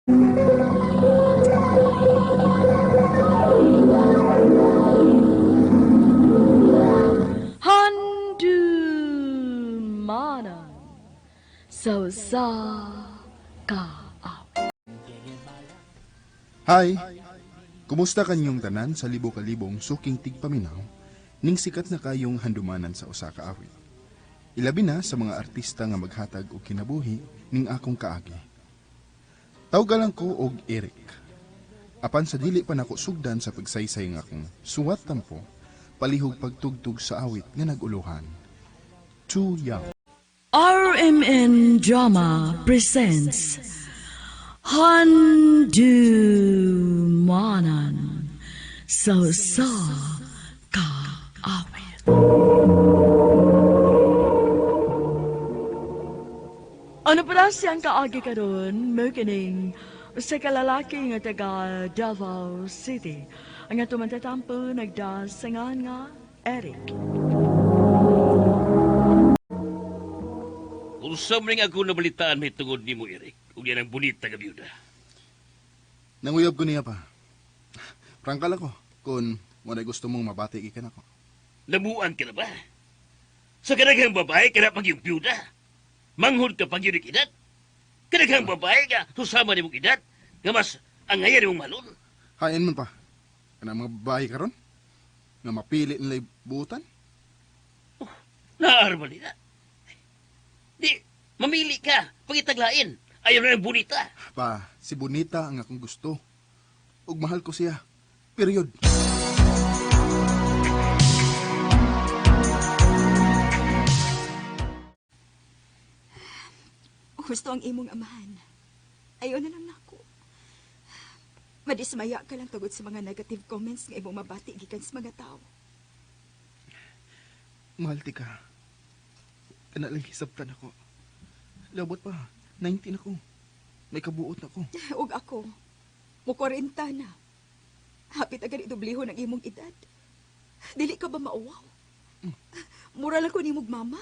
Handumanan sa usa ka awit. Hi! Kumusta kanyong tanan sa libo-kalibong suking tigpaminaw ning sikat na kayong handumanan sa usa ka awit. Ilabi na sa mga artista nga maghatag og kinabuhi ning akong kaagi. Tawgalan ko og Eric. Apan sa dili pa nako sugdan sa pagsaysay nga akong suwat tampo, palihog pagtugtog sa awit nga nag-uluhan. Too Young. RMN Drama presents Handumanan sa usa ka awit. Ano pala siyang kaagi karon mo kining sa kalalaki nga taga Davao City. Ang ato mantatampo nagdasangan nga Eric. Unsa man ning ako nabalitaan may tungod nimo, Eric, ug yan ang bonita nga byuda. Nanguyab ko niya pa. Prangkal ako kung wala gusto mong mabati gikan ako. Namuan ka na ba? Sa kadaghang babae kana pag yung byuda. Manghod ka pag yun edad. Kadaghang babae nga susama nimong edad nga mas angayan nimong malon. Hain man pa. Kana mga babae karon nga mapili nila buutan. Naarma nila. Di, mamili ka, pangitaglain. Ayaw na ng bonita. Pa, si Bonita ang akong gusto. Ug mahal ko siya. Period. Gusto ang imong amahan. Ayaw na lang nako. Madismaya ka lang tugod sa mga negative comments nga imong mabati gikan sa mga tao. Mahal ti ka. Kana lang hisabtan ako. Labot pa. 19 ako. May kabuot na ako. Ug ako, mo 40 na. Hapit agad idublihon ang imong edad. Dili ka ba mauwaw? Mura lang ko nimog mama.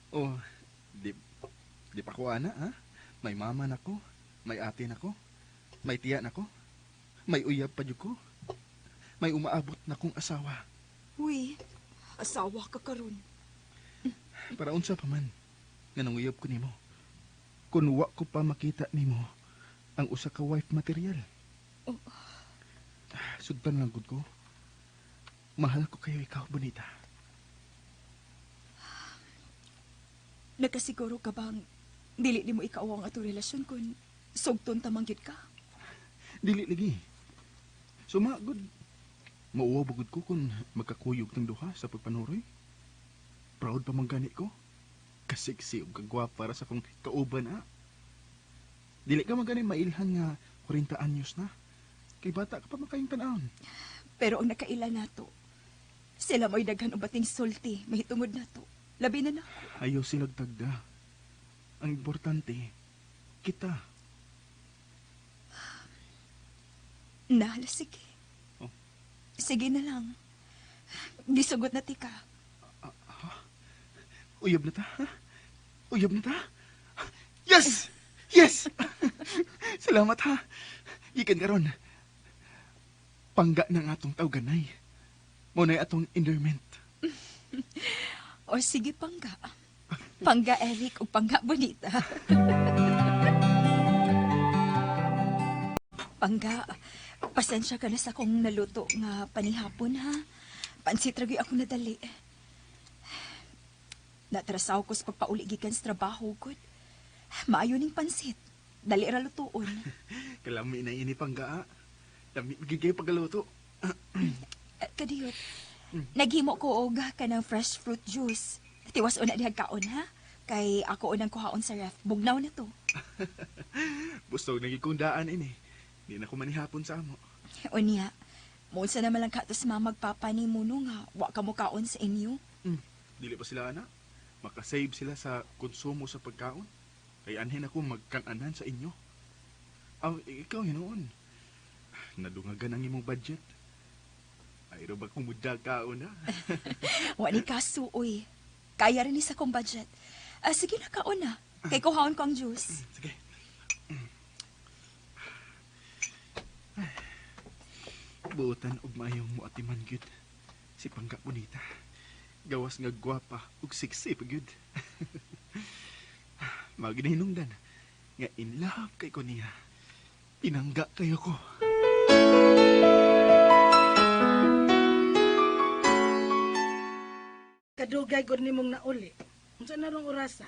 Oh, di, di pa ko ana, ha? May mama na ko, may ate na ko, may tiya na ko, may uyab pa jud ko, may umaabot na kong asawa. Uy, asawa ka karon. Para unsa pa man, nga nanguyab ko nimo. Kun wa ko pa makita nimo ang usa ka wife material. Oh. Sugtan lang gud ko. Mahal ko kayo ikaw, Bonita. Nakasiguro ka bang dili nimo ikaw ang atong relasyon kun sugton tamang gyud ka? Dili lagi. Suma gud. Mauwaw ba gud ko kung magkakuyog ng duha sa pagpanuroy? Proud pa man gani ko. Kasiksi ug kagwapa para sa kong kauban ah. Dili ka man gani mailhan nga 40 anyos na. Kay bata ka pa man kayong tan-awon. Pero ang nakaila nato, sila mo'y daghan og bating sulti mahitungod nato. Labi na na. Ayaw silag tagda. Ang importante, kita. Nahala, sige. Oh. Sige na lang. Gisugot na tika. Uyab na ta, ha? Uyab na ta? Yes! Yes! Salamat ha. Gikan karon. Pangga na nga atong tawganay. Mo na atong endearment. O sige, pangga. Pangga Eric o pangga Bonita. Pangga, pasensya ka na sa akong naluto nga panihapon ha. Pansit ra gyud ako nadali. Natrasaw ko sa pagpauli gikan sa trabaho gud. Maayo ning pansit. Dali ra lutuon. Kalami na ini pangga. Ah. Lami gigay pagaluto. Eh, Kadiyot, naghimo ko og kanang fresh fruit juice. Tiwas una diha kaon ha. Kay ako unang kuhaon sa ref. Bugnaw na to. Busog na gid kong daan ini. Di na ko manihapon sa amo. Unya, muunsa naman lang katos mama magpapa ni Muno nga wa ka mo kaon sa inyo. Dili pa sila ana. Makasave sila sa konsumo sa pagkaon. Kay anhin ako magkananan sa inyo. Aw, ikaw hinuon. Nadungagan ang imong budget. Ay, ba kung mudya kaon na? Wa ni kaso uy. Kaya rin ni sa kong budget. Ah, sige na kaon na. Kay kuhaon ko ang juice. Sige. Buotan og maayong moatiman gyud. Si Pangga Bonita. Gawas nga gwapa ug sexy pa gyud. Mao ginahinungdan nga in love kay ko niya. Pinangga kayo ko. Kadugay gud nimong nauli. Unsa na rong orasa?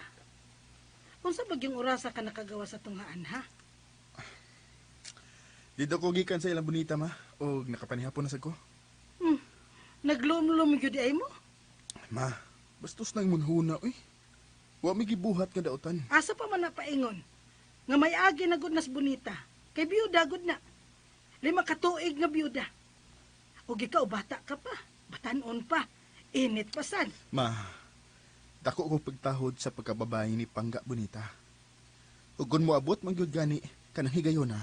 Unsa ba gyung orasa ka nakagawa sa tunghaan, ha? Dito ko gikan sa ilang Bonita, ma. Og nakapanihapon na sad ko. Naglumlum gyud ay mo. Ma, bastos nang munhuna, uy. Wa mi gibuhat nga dautan. Asa pa man napaingon nga may agi na gud nas Bonita. Kay biyuda gud na. 5 ka tuig nga biyuda. Ug ikaw bata ka pa, batan-on pa, init pa sad. Ma, dako ko pagtahod sa pagkababae ni Pangga Bonita. Ug kun moabot man gyud gani kanang higayon na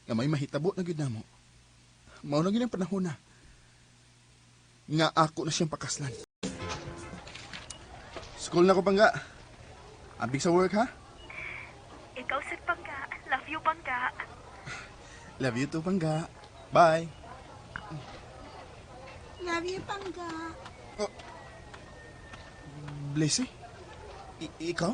nga may mahitabo na gyud namo. Mao na gyud ang panahon na nga ako na siyang pakaslan. School na ko, Pangga. Ambig sa work, ha? Ikaw sad, Pangga. Love you, Pangga. Love you too, Pangga. Bye. Love you, Pangga. Oh. Blessy? Ikaw?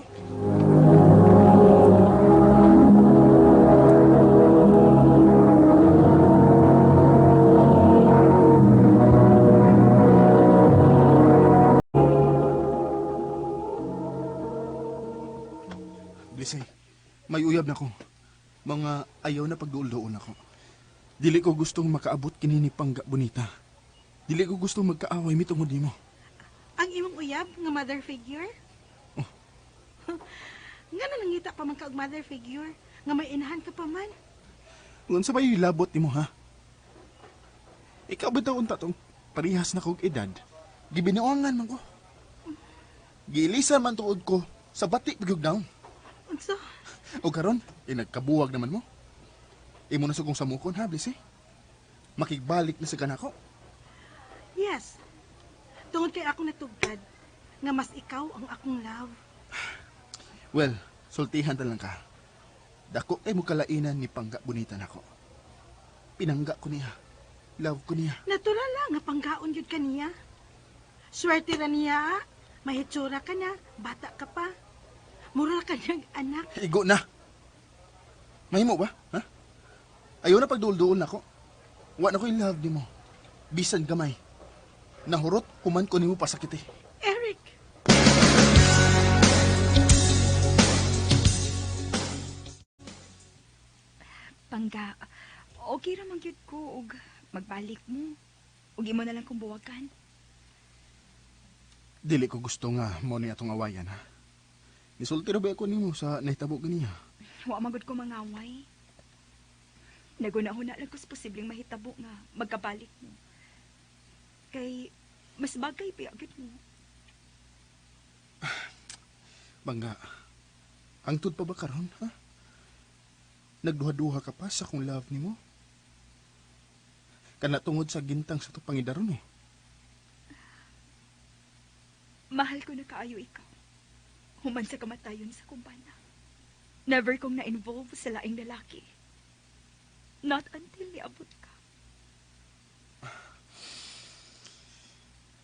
Blessy, may uyab na ko. Mga ayaw na pagduol-duol ako. Dili ko gustong makaabot kini ni Pangga Bonita. Dili ko gustong magkaaway mitungod nimo. Ang imong uyab nga mother figure? Oh. Nga na nangita pa man ka og mother figure nga may inahan ka pa man. Unsa ba yung labot nimo, ha? Ikaw bitaw unta tong parehas na kog edad. Gibinuangan man ko. Giilisan man tuod ko sa bati pagug down. Unsa? O karon, nagkabuwag naman mo. Imo na sa kong samukon, ha, Blessy? Makigbalik na sa kanako. Yes. Tungod kay akong natugkad nga mas ikaw ang akong love. Well, sultihan ta lang ka. Dako kay mo kalainan ni Pangga Bonita nako. Pinangga ko niya. Love ko niya. Natural lang nga panggaon gyud kaniya. Swerte ra niya. Ah. Mahitsura ka na, bata ka pa. Mura ka niyang anak. Igo na. Mahimo ba? Ha? Ayaw na pagduol-duol nako. Wa na ko'y love nimo. Bisan gamay. Nahurot, human ko nimo pasakit eh. Eric! Pangga, okay ra man gyud ko og magbalik mo. Ug imo na lang kong buwagan. Dili ko gusto nga mo ni atong awayan, ha. Nisulti ra ba ako nimo sa nahitabo ganiya? Wa man gud ko mangaway. Naguna-huna lang ko sa posibleng mahitabo nga magkabalik mo. Kay mas bagay pa gyud mo. Bangga, hangtod pa ba karon, ha? Nagduha-duha ka pa sa kong love nimo? Kana tungod sa gintang sa itong pangidaron, eh. Mahal ko na kaayo ikaw. Human sa kamatayon sa kumbana. Never kong na-involve sa laing lalaki. Not until niabot ka.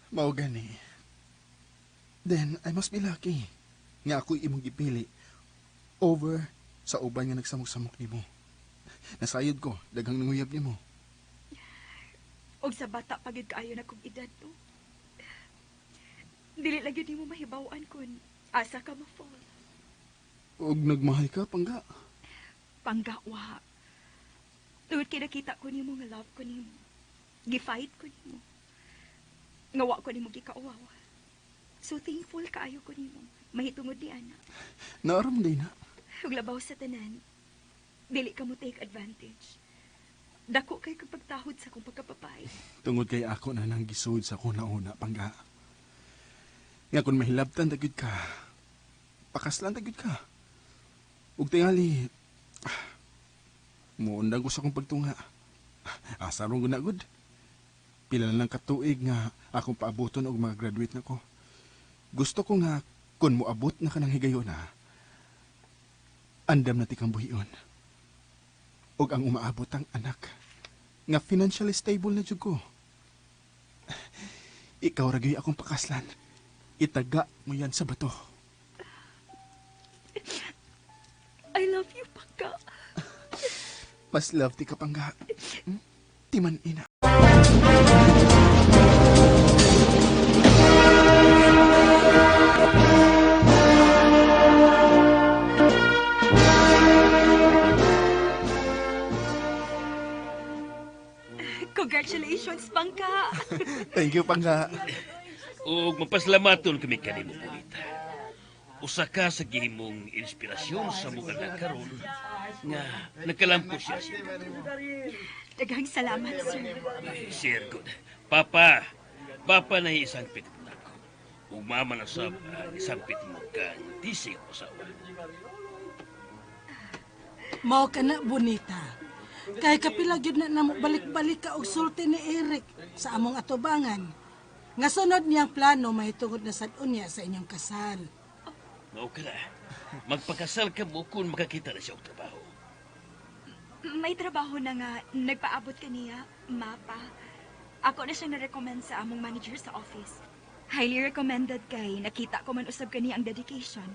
Mao gani. Then, I must be lucky nga ako'y imong gipili over sa uban nga nagsamok-samok nimo. Nasayod ko, daghang nanguyab nimo. Og sa bata pa gyud kaayo na kong edad, no? Dili lagi nimo mahibaw-an kun asa ka ma-fall. Og nagmahal ka, Pangga. Pangga, wa. Tungod kay nakita ko nimo nga love ko nimo. Gi-fight ko nimo. Nga wa ko nimo gikauwaw. So thankful kaayo ko nimo. Mahitungod ni ana. Naaram day na. Ug labaw sa tanan, dili ka mo take advantage. Dako kay kag pagtahod sa akong pagkapapay. Tungod kay ako na nang gisud sa akong nauna, Pangga. Nga kung mahilabtan ta gyud ka, pakaslan ta gyud ka. Ug tingali, muundang ko sa akong pagtunga. Asa rong guna gud. Pila na lang katuig nga akong paaboton og mga graduate na ko. Gusto ko nga kung moabot na ka ng higayon, ha, andam na tikang buhion. Og ang umaabot ang anak. Nga financially stable na jud ko. Ikaw ra gyud akong pakaslan. Itaga mo yan sa bato. I love you, Pangga. Mas love ti ka, Pangga. Timan ina. Congratulations, Pangga. Thank you, Pangga. Ug mapasalamaton kami kanimo, Bonita. Usa ka sa gihimong inspirasyon sa mga anak karon nga nakalampo siya siya. Daghang salamat, sir. Sir, good. Papa, papa na isangpit mo nako. Ug mama na sab ang isampit mo kang tisig ako asawa. Mao ka na, Bonita. Kay kapila gyud na namo balik-balik ka og sulti ni Eric sa among atubangan. Nga sunod niyang plano mahitungod na sad unya sa inyong kasal. Mao ka na. Magpakasal ka mo kung makakita na siya og trabaho. May trabaho na nga nagpaabot kaniya, mapa. Ako na siya na-recommend sa among manager sa office. Highly recommended kay nakita ko man usab kaniya ang dedication.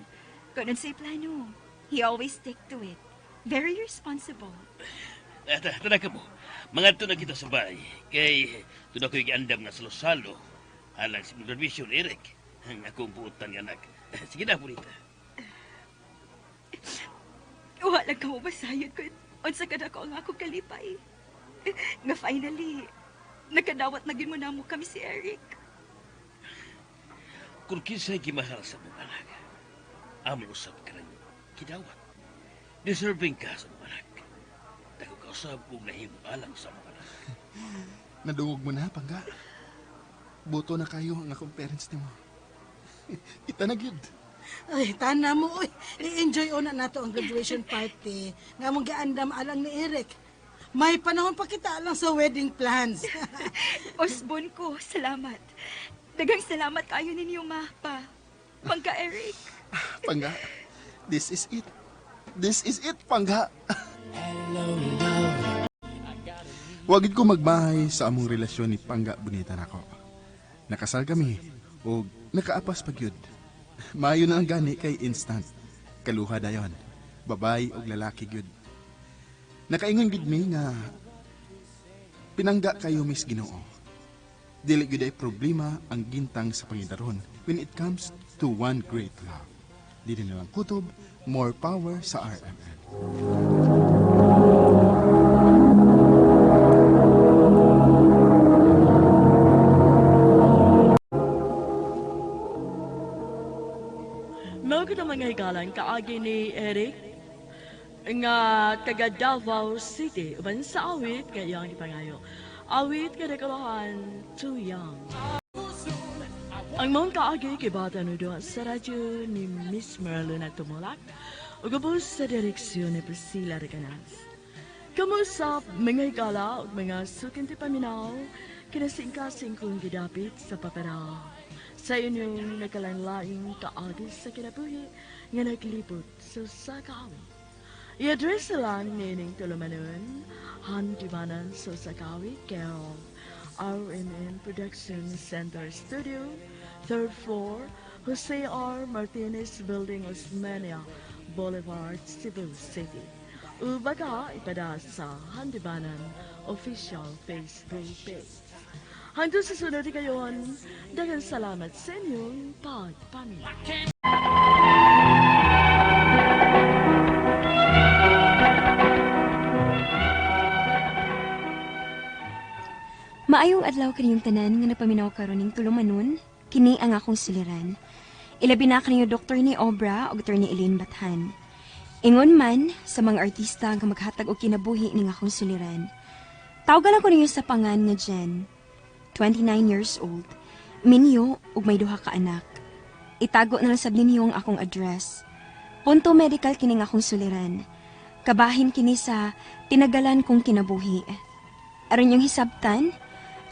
Kung say plano, he always stick to it. Very responsible. Tara ka mo. Mangadto na kita sa bahay. Kay doon ako'y giandam nga salo-salo. Alang si graduation, Eric. Ang akong buotan nga anak. Sige na, Bonita. Wala ka mo masayod ko. Unsa ka ko ang akong kalipay. Nga finally, nakadawat na gin mo namo kami si Eric. Kung kinsa'y gimahal sa mong anak, amon usab ka ng kidawat. Deserving ka sa mong anak. Dako ka usab ug nahimo alang sa mong anak. Nadungog mo na, Pangga. Buto na kayo ang akong parents nimo. Kita na gyud. Ay, tana mo, oy. I-enjoy una nato ang graduation party. Nga mong giandam alang ni Eric. May panahon pa kita alang sa wedding plans. Osbon ko, salamat. Daghang salamat kayo ninyo, ma, pa. Pangka Eric. Pangga, this is it. This is it, Pangga. Wagid ko magmahay sa among relasyon ni Pangga Bonita nako. Nakasal kami og nakaapas pa gyud. Maayo na ang gani kay instant. Kaluha dayon. Babay og lalaki gyud. Nakaingon gyud mi nga pinangga kayo Miss Ginoo. Dili gyud ay problema ang gintang sa pangidaron when it comes to one great love. Dili na lang kutob, more power sa RMN. Mao kita mga higalan kaagi ni Eric nga taga Davao City uban sa awit nga iyang ipangayo. Awit nga dekalahan Too Young. Ang mong kaagi kibata no doon sa radyo ni Miss Merlina Tumulak ug ubos sa direksyon ni Priscilla Recanas. Kamusap mga higala ug mga sukinti paminaw kinasingkasing kong gidapit sa papara sa inyong nakalanlaing kaagi sa kinabuhi nga naglibot sa usa ka awit. I-address lang nining tulumanon, Handimanan sa usa ka awit, care of RMN Production Center Studio, 3rd floor, Jose R. Martinez Building, Osmeña Boulevard, Cebu City. Ubaga ipada sa Handibanan official Facebook page. Hanggang sa sunod kayon, daghang salamat sa inyong pagpaminaw. Maayong adlaw kaniyong tanan nga napaminaw karon ning tulumanon, kini ang akong suliran. Ilabi na kaniyo Dr. ni Obra ug Dr. ni Elaine Bathan. Ingon man sa mga artista nga maghatag og kinabuhi ning akong suliran. Tawgan ako ninyo sa pangan nga Jen. 29 years old. Minyo ug may duha ka anak. Itago na lang sab ninyo ang akong address. Punto medical kining akong suliran. Kabahin kini sa tinagalan kong kinabuhi. Aron yung hisabtan,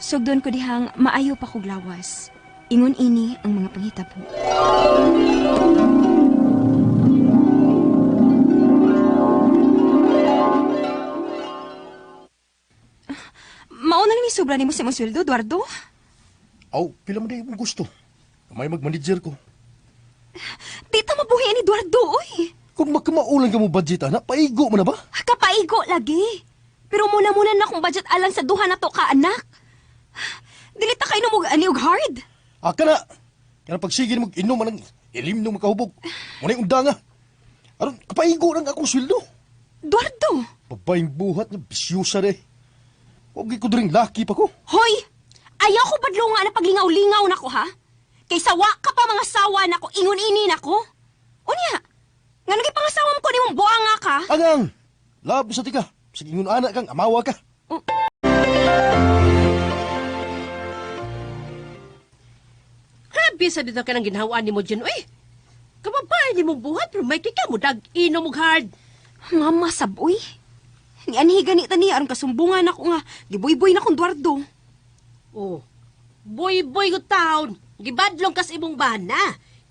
sugdon ko dihang maayo pa kog lawas. Ingon ini ang mga panghitabo. ni sobra nimo sa imong sweldo, Eduardo? Aw, pila man di imong gusto. May mag-manager ko. Di ta mabuhi ni Eduardo, oy. Kung magkamaulan ka mo budget, ana, paigo mo na ba? Kapaigo lagi. Pero muna-muna na akong budget alang sa duha na to ka, anak. Dili ta kainom og ani og hard. Aka na! Kaya pagsigin mo, inom man ang ilim nung makahubog. Muna yung undanga. Aron, kapaigo lang akong sweldo. Eduardo! Babayng buhat nga bisyosa re. Huwag ko dring laki pa ko. Hoy! Ayaw ko badlo nga na paglingaw-lingaw nako ha? Kay sawa ka pa mga sawa nako, ingon-ini nako. Unya, nga naging pangasawa mo ko nimong buanga ka? Angang! Lab sa tika. Sige ingon anak kang amawa ka. Grabe sa dito ka ng ginhawaan ni mo dyan, uy. Kababae ni mong buhat, pero may kika mo dag inom og hard. Mama saboy. Ni anhi ganita niya aron kasumbungan ako nga giboy-boy na kong Duardo. Oh, boy-boy ko taon. Gibadlong kas imong bana.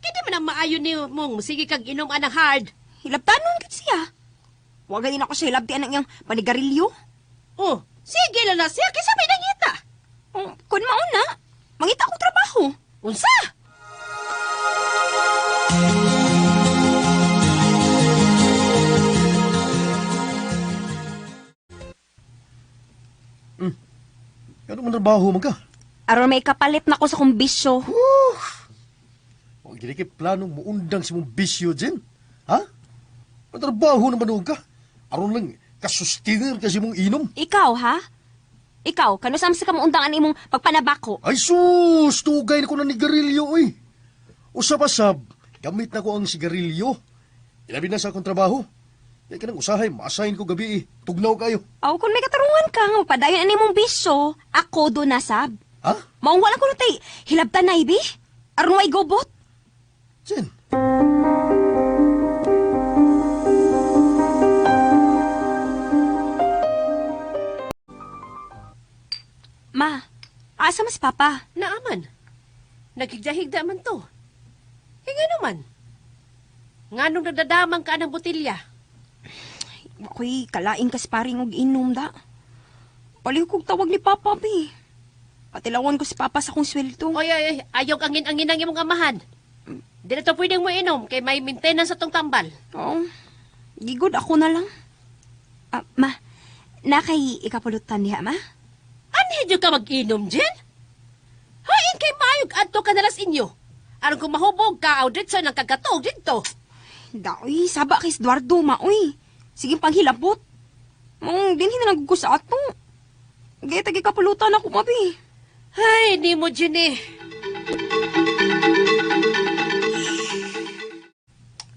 Kaya di man ang maayo ni mong sige kag inom anang hard. Hilabtanon gid siya. Wa ganin ako siya hilabti anang iyang panigarilyo. Oh, sige lang na siya kaysa may nangita. Oh, kun mauna, mangita akong trabaho. Unsa? Ano man trabaho man ka? Aron may kapalit na ko sa kong bisyo. Huwag gini kay plano muundang sa mong bisyo, Jen. Ha? Matrabaho naman ka. Aron lang, kasustiner kasi mong inom. Ikaw ha? Ikaw, kanusam sa kamuundang ang imong pagpanabako. Ay sus! Tugay na ko na ni garilyo, oy. Usa pa sab, gamit na ko ang sigarilyo. Ilabi na sa akong trabaho. Kaya ka nang usahay, ma-assign ko gabi eh. Tugnaw kayo. Aw, kung may katarungan ka nga mapadayon ang imong bisyo, ako do nasab. Ha? Maong wala ko na tay hilabtan na ibi. Aron way gobot. Jen, Ma, asa mas papa? Naaman. Naghigda-higda man to. Hinga naman. Nganong nagdadamang ka ng botilya? Ako'y kalaing kasparing og inom da. Paliw kog tawag ni Papa, bi. Patilawan ko si Papa sa akong sweldo. Oy, oy, oy, ayaw angin-angin ang imong amahan. Di na to pwedeng mo inom kay may maintenance sa tong tambal. Oo. Gigod ako na lang. Ah, ma, na kay ikapulutan niya, ma? Anhidyo ka mag-inom, Jen? Hain kay maayog adto ka nalas inyo. Aron kung mahubog ka, aw ditso ng kagkatuog dito. Daoy, saba kay Eduardo, ma, uy. Sige panghilabot. Mong dinhi na lang ko sa ato. Gaya tagi kapulutan ako, ma, bi. Ay, di mo, Jen eh.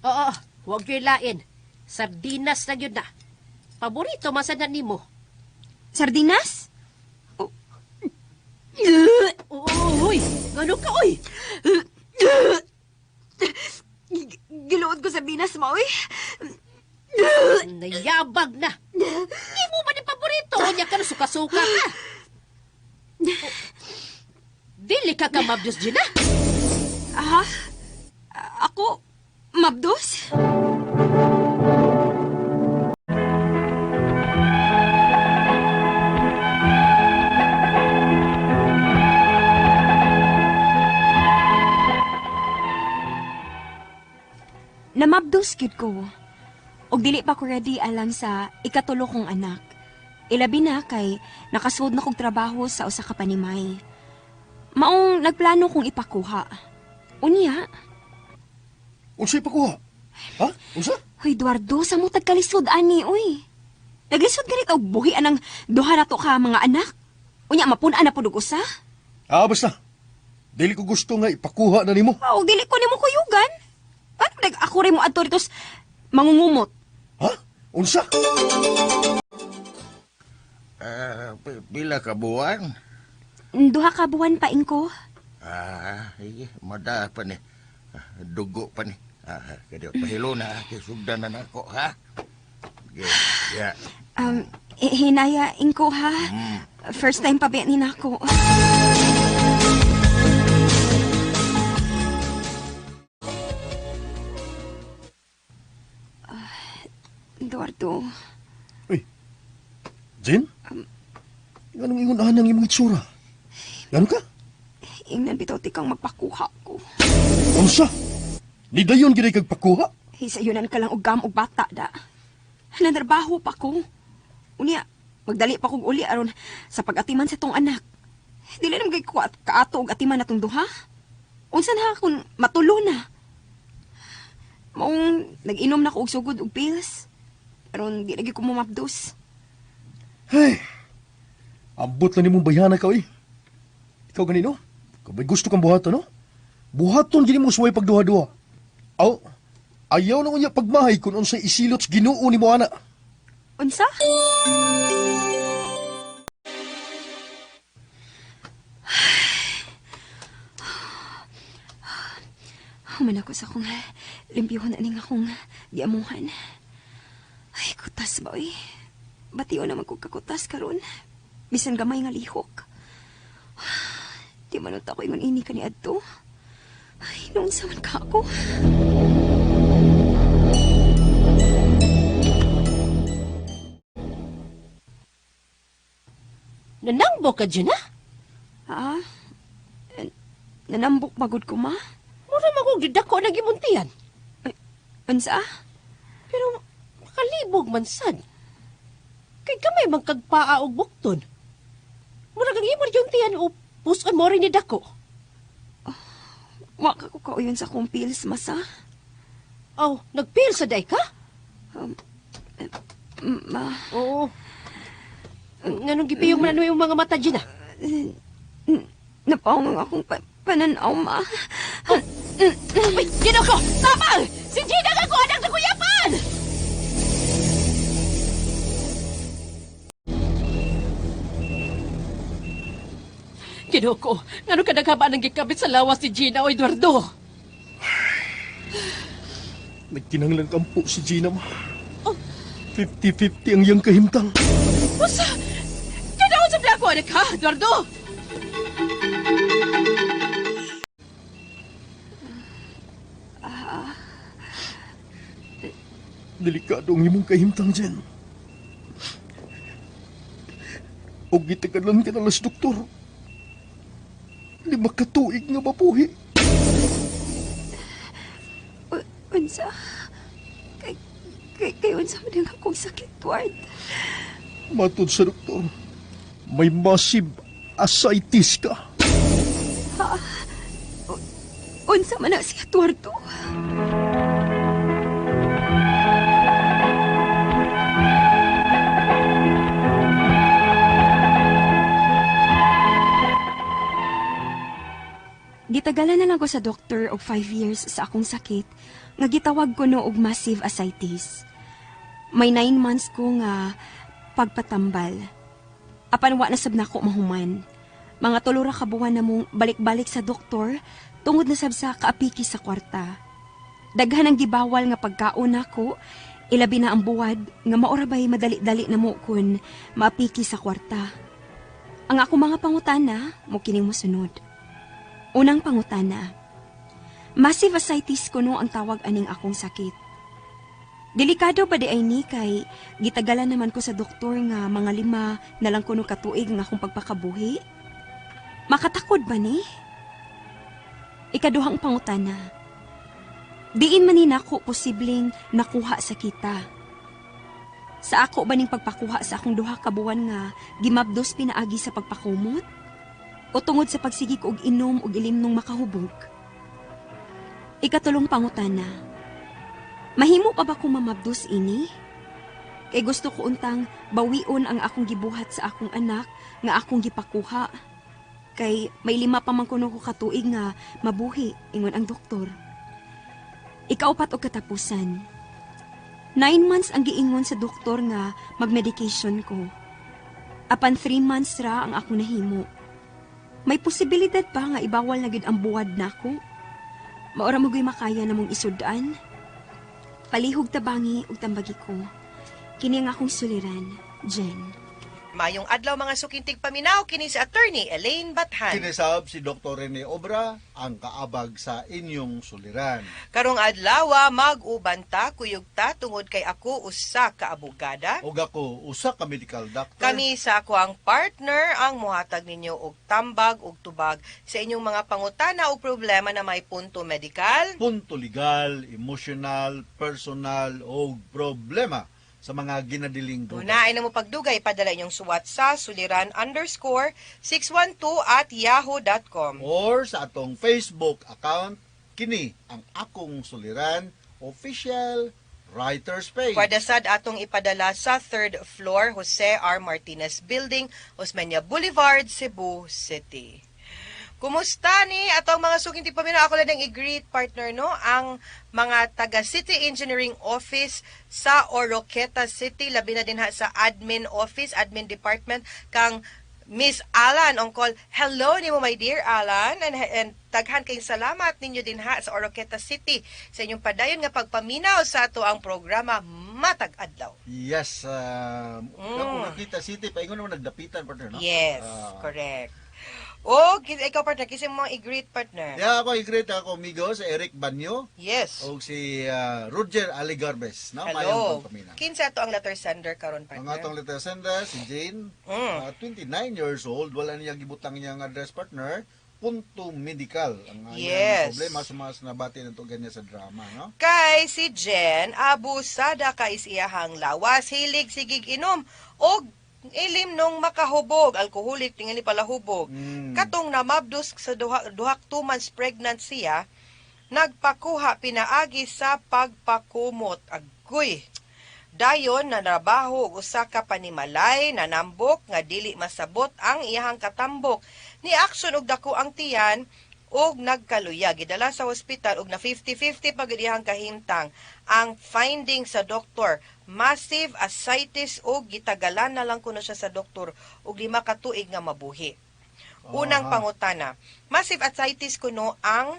Oo, huwag yun lain. Sardinas na yun na. Paborito man sa nimo. Sardinas? Oh. Oo, uy, ngano ka, uy? Giluod ko sardinas, ma, uy. Nayabag na. Di mo ba ni paborito? Unya ka na suka-suka ka. Dili ka kamabdiyos, Gina. Aha? Ako? Mabdos? Namabdos gyud ko. Og dili pa ko ready alang sa ikatulo kong anak. Ilabi na kay nakasud na kog trabaho sa usa ka panimay. Maong nagplano kong ipakuha. Unya, unsay pakuha? Ha? Unsa? Hoy, Eduardo, sa mo tagkalisod ani, uy. Naglisod ganit og buhi anang duha na to ka mga anak. Unya mapun-an na pud og usa. Ah, basta. Dili ko gusto nga ipakuha na nimo. Aw, dili ko nimo kuyugan. Ano nag ako rin mo adto dito mangungumot. Ha? Unsa? Ah, pila ka buwan? Duha ka buwan pa ingko. Ah, sige, mada pa ni. Ah, dugo pa ni. Ah, kaya pahilo na, kay sugdan na nako, ha? Sige, ya. Hinaya ingko ha. First time pa ba ni nako. Ah, Eduardo, Uy. Jen? Nganong ingon anang imong itsura? Ngano ka? Ingnan bitaw ti kang magpakuha ko. Unsa? Nidayon gid kag pakuha? Hisayunan ka lang og gam og bata da. Nanarbaho pa ko. Unya, magdali pa kog uli aron sa pag-atiman sa tong anak. Dili na magay ko at kaato og atiman natong duha. Unsa na kung matulo na. Maong nag-inom na ko og sugod og pills. Aron di lagi ko mumapdos. Hey. Ambot lang nimong bayhana ka oy. Ikaw ganino? Kung may gusto kang buhaton, no? Buhaton gini mo suway pagduha-duha. Aw, ayaw na unya pagmahay kung unsay isilot sa Ginoo nimo ana. Unsa? Human ako sa akong limpyuhon aning akong giamuhan. Ay, kutas ba, oy. Batiyo naman kong kakutas karon. Bisan gamay nga lihok. Di man unta ko ingon ini kani adto. Ay, noon sa man ka ako. Nanangbo ka dyan, ha? Ah, nanambok magud ko, ma. Mura magog dako na gimuntian. Unsa? Pero makalibog man sad. Kay gamay man kag paa og bukton. Mura kang imo yung tiyan o puson mo rin ni dako. Wa ka ko kauyon sa akong pills, masa. Aw, nagpil sa day ka? Ma, Oo. Nganong gipiyong man ano yung mga mata dyan, ah? napaong ang akong pananaw, ma. Ay, ginoo ko! Tapang! Si Gina nga ko anak na kuyapan! Ginoo ko, ngano ka naghaba ng gikabit sa lawas ni Gina o Eduardo? Nagkinahanglan kampo si Gina ma. Oh. 50-50 ang iyang kahimtang. Usa! Kanaon sa ako, anak ha, Eduardo? Delikado ang imong kahimtang, Jen. Og gitagalan ka na las doktor. 5 ka tuig nga mabuhi. Unsa? Kay unsa man ang akong sakit, Ward? Matod sa doktor, may massive ascites ka. Ha? Unsa man na siya, Eduardo? Gitagalan na lang ko sa doktor og 5 years sa akong sakit nga gitawag ko no og massive ascites. May 9 months ko nga pagpatambal. Apan wa na sab nako mahuman. Mga tulo ra ka buwan na mong balik-balik sa doktor tungod na sab sa kaapiki sa kwarta. Daghan ang gibawal nga pagkaon nako, ilabi na ang buwad nga maora bay madali-dali na mo kun maapiki sa kwarta. Ang ako mga pangutana mo kining mosunod. Unang pangutana. Massive ascites kuno ang tawag aning akong sakit. Delikado ba di ay ni kay gitagalan naman ko sa doktor nga mga 5 na lang kuno katuig nga akong pagpakabuhi? Makatakod ba ni? Ikaduhang pangutana. Diin man ni nako posibleng nakuha sa kita. Sa ako ba ning pagpakuha sa akong 2 ka buwan nga gimabdos pinaagi sa pagpakumot? O tungod sa pagsigi ko og inom og ilim nung makahubog? Ikatulong pangutana. Mahimo pa ba kong mamabdos ini? Kay gusto ko untang bawion ang akong gibuhat sa akong anak nga akong gipakuha. Kay may 5 pa man kuno ko katuig nga mabuhi, ingon ang doktor. Ikaupat og katapusan. 9 months ang giingon sa doktor nga magmedication ko. Apan 3 months ra ang akong nahimo. May posibilidad pa nga ibawal na gid ang buwad nako. Maora mo goy makaya na mong isudan. Palihog tabangi ug tambagi ko. Kini ang akong suliran, Jen. Mayong adlaw, mga suking tigpaminaw, kini si Attorney Elaine Bathan. Kini sab si Dr. Rene Obra, ang kaabag sa inyong suliran. Karong adlaw, mag-uban ta, kuyog ta, tungod kay ako usa ka abogada. Ug ako usa ka medical doctor. Kami sa ako ang partner ang muhatag ninyo og tambag og tubag sa inyong mga pangutana o problema na may punto medikal, punto legal, emotional, personal o problema sa mga ginadiling duda. Una ay na mo pagdugay, padala inyong suwat sa suliran_612@yahoo.com. Or sa atong Facebook account, kini ang Akong Suliran Official Writer's Page. Pwede sad atong ipadala sa third floor, Jose R. Martinez Building, Osmeña Boulevard, Cebu City. Kumusta ni atong mga suking tigpaminaw? Ako lang ang i-greet, partner, no, ang mga taga City Engineering Office sa Oroquieta City, labi na din ha sa admin office, admin department kang Miss Alan on call. Hello nimo, my dear Alan, and daghan kayong salamat ninyo din ha sa Oroquieta City sa inyong padayon nga pagpaminaw sa ato ang programa matag adlaw. Yes, Oroquieta City, paingon naman nagdapitan, partner, no? Yes, Ah. correct. O, ikaw, partner, kasi mo ang i-greet, partner. Yeah, ako i-greet ako amigo si Eric Banyo Yes. o si Roger Aligarbes, no? Mayong Hello. pagpaminaw. Kinsa ato ang letter sender karon, Ang partner? atong letter sender, si Jane, 29 years old, wala niya gibutang niyang address, partner, punto medical ang iyang problema sa mga nabati ng tugan niya sa drama, no? Kay si Jen, abusada ka is iyahang lawas, hilig sigig inom, og ilim nung makahubog, alkoholik, tingali pala hubog. Katong namabdos sa duhak 2 months pregnant siya, nagpakuha pinaagi sa pagpakumot. Agoy! Dayon nanrabaho og usa ka panimalay, nanambok nga dili masabot ang iyahang katambok. Ni aksyon og dako ang tiyan og nagkaluya. Gidala sa ospital og na 50-50 pag iyahang kahimtang. Ang finding sa doktor, massive ascites, og gitagalan na lang kuno siya sa doktor og 5 ka tuig nga mabuhi. Unang pangutana, massive ascites kuno ang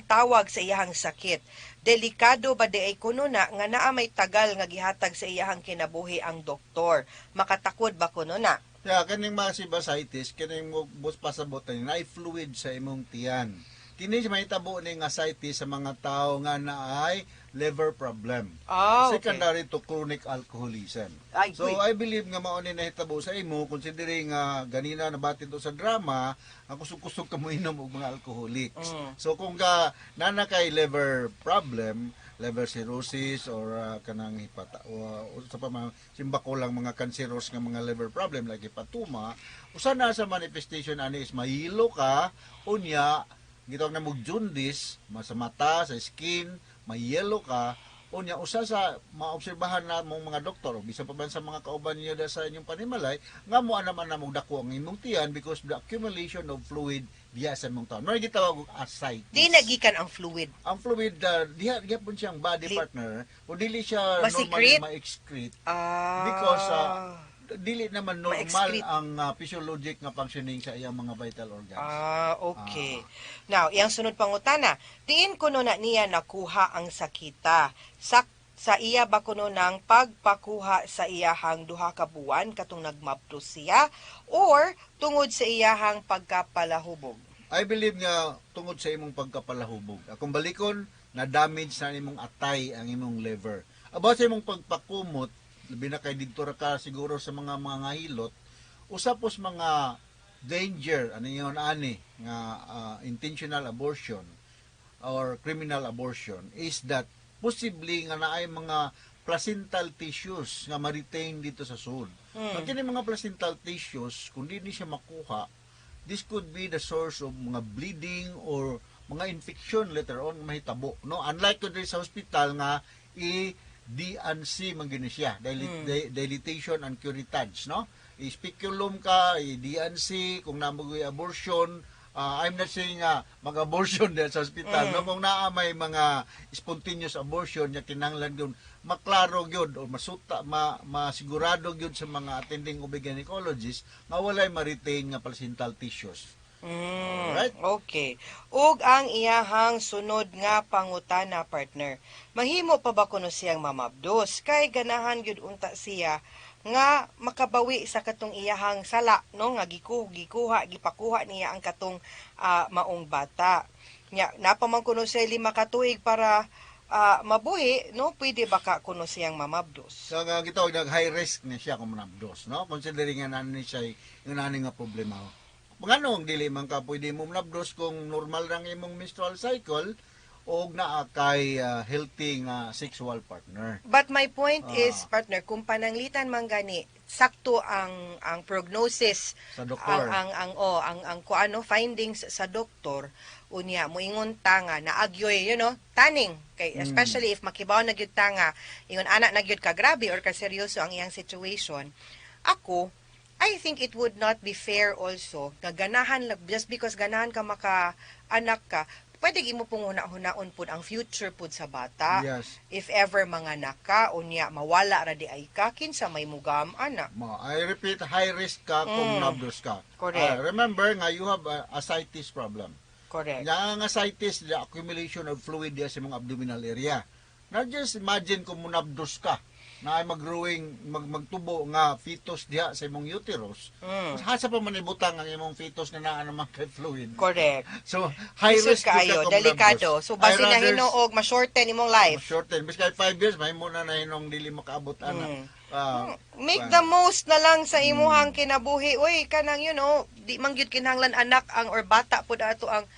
tawag sa iyahang sakit. Delikado ba di ay kuno na nga naa may tagal nga gihatag sa iyahang kinabuhi ang doktor? Makatakod ba kuno na? Kaya kaning massive ascites, kining mo bus pasabot ni naay fluid sa imong tiyan. Kini siya mahitabo ning ascites sa mga tao nga naay liver problem. Secondary to chronic alcoholism. Ay, So wait. I believe nga mao ni nahitabo sa imo considering nga ganina nabati to sa drama, ang kusog-kusog ka mo inom og mga alcoholics. So kung ka nana kay liver problem, liver cirrhosis or kanang hepata o sa pa mga simbako lang mga cancerous nga mga liver problem like hepatoma, usa na sa manifestation ani is mahilo ka, unya gitawag na mog jaundice, sa mata, sa skin, mayelo ka, unya usa sa maobserbahan na mong mga doktor o bisan pa man sa mga kauban niyo da sa inyong panimalay nga mo anam anam og dako ang imong tiyan because the accumulation of fluid diha sa imong taon. Mao gitawag og ascites. Di nagikan ang fluid. Ang fluid diha gyapon siyang body, partner, o dili siya normally Ma-secrete? ma-excrete because dili naman normal Ma-excrete. ang physiologic nga functioning sa iyang mga vital organs. Ah, okay. Now, iyang sunod pangutana, diin kuno na niya nakuha ang sakita? Sa iya ba kuno ng pagpakuha sa iyahang 2 ka buwan katong nagmabdos siya or tungod sa iyahang pagkapalahubog? I believe nga tungod sa imong pagkapalahubog. Akong balikon, na damage na imong atay ang imong liver. About sa imong pagpakumot, labi na kay didto ra ka siguro sa mga hilot, usa pos mga danger ano yun ani nga intentional abortion or criminal abortion is that posibly nga naay mga placental tissues nga ma-retain dito sa sud. Ang kini mga placental tissues, kung di ni siya makuha, this could be the source of mga bleeding or mga infection later on mahitabo, no? Unlike kung diri sa hospital nga i D&C man gini siya, dilatation and curettage, no? I-speculum ka, i D&C kung namoy abortion. I'm not saying nga mag-abortion dahil sa hospital, no? Kung naa may mga spontaneous abortion nya kinahanglan gyud maklaro gyud o masuta masigurado gyud sa mga attending OB gynecologist nga walay ma-retain nga placental tissues. Alright? Okay. Ug ang iyahang sunod nga pangutana, partner. Mahimo pa ba kuno siyang mamabdos? Kay ganahan gyud unta siya nga makabawi sa katong iyahang sala, no, nga gikuha gipakuha niya ang katong maong bata. Nya napa man kuno siya 5 ka tuig para mabuhi, no, pwede ba ka kuno siyang mamabdos? So nga gitawag nag high risk ni siya kung manabdos, no? Considering nga nani siya yung nani nga problema. Nganong dili man ka pwede mo manabdos kung normal rang imong menstrual cycle og naa kay healthy nga sexual partner? But my point is, partner, kung pananglitan man gani, sakto ang prognosis sa doktor. Ang oh, ang kuano, findings sa doktor, unya moingon ta nga naagyoy taning kay especially if makibaw na gyud ta nga ingon ana na gyud ka grabe or ka seryoso ang iyang situation. Ako, I think it would not be fair also nga ganahan just because ganahan ka maka anak ka, pwede imo pong huna-hunaon pud ang future pud sa bata. If ever manganak ka, unya mawala ra di ay ka, kinsa may mugam ana? Mo, I repeat, high risk ka kung nabdos ka. Remember nga you have a ascites problem. Nga ang ascites, the accumulation of fluid diya sa mga abdominal area. Now just imagine kung munabdos ka na ay mag-growing, magtubo nga fetus diha sa imong uterus. Hasa pa man ibutang ang imong fetus nga naa naman kay fluid? So, high Lisod risk gyud ka kaayo, kung delikado. munabdos. So basin I na rather hinuog, ma-shorten imong life. Shorten. Bisag 5 years, mahimo na na hinong dili makaabot ana. Make the most na lang sa imuhang kinabuhi. Uy, kanang di man gyud kinahanglan anak ang or bata pud ato ang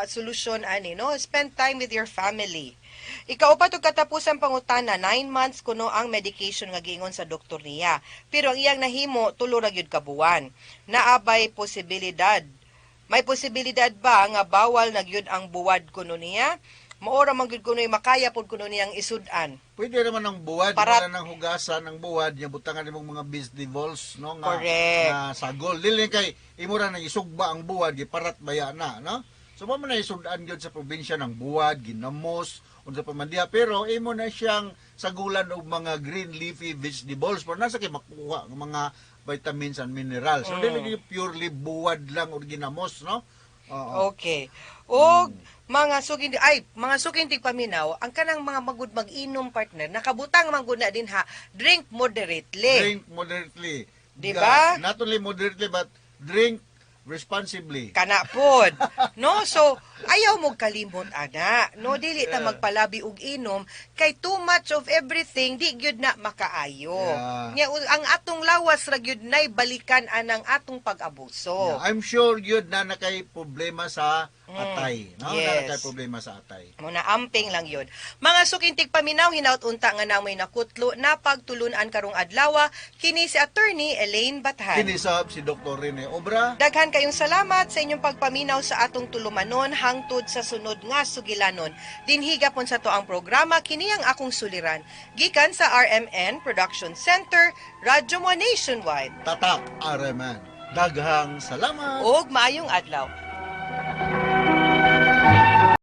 solusyon ani, no? Spend time with your family. Ikaupat ug katapusan pangutana, 9 months kuno ang medication nga giingon sa doktor niya. Pero ang iyang nahimo 3 ra gyud ka buwan. Naabay posibilidad? May posibilidad ba nga bawal na gyud ang buwad kuno niya? Maora man gyud kuno makaya pud kuno niyang isud-an. Pwede naman ang buwad, wala nang hugasan ang buwad, nya butangan nimong mga vegetables, no, nga nga sagol. Dili kay imo ra nang isugba ang buwad, giparat baya na, no? So mo man na isud-an gyud sa probinsya ng buwad, ginamos, unsa pa man diha, pero imo na siyang sagulan og mga green leafy vegetables pero nasa kay makuha ng mga vitamins and minerals. So dili gyud purely buwad lang or ginamos, no? Oo. Okay. Og mga suking ay mga suking tigpaminaw, ang kanang mga magud mag-inom, partner, nakabutang man gud na din ha, drink moderately. Drink moderately. Di ba? Not only moderately but drink responsibly. Kana pod. No? So, ayaw mo kalimot ana. No, dili ta magpalabi og inom kay too much of everything di gyud na makaayo. Nya ang atong lawas ra gyud nay balikan anang atong pag-abuso. Yeah, I'm sure yun na nakay problema sa atay. No? Yes. Na nakay problema sa atay. Muna amping lang yun. Mga suking tigpaminaw, hinaut unta nga namoy nakutlo na pagtulunan karong adlawa kini si Attorney Elaine Bathan. Kinisab si Dr. Rene Obra. Daghan kayong salamat sa inyong pagpaminaw sa atong tulumanon hangtod sa sunod nga sugilanon. Dinhi gapon sa to ang programa kini ang akong suliran gikan sa RMN Production Center, Radyo Mo Nationwide. Tatak RMN. Daghang salamat. Og maayong adlaw.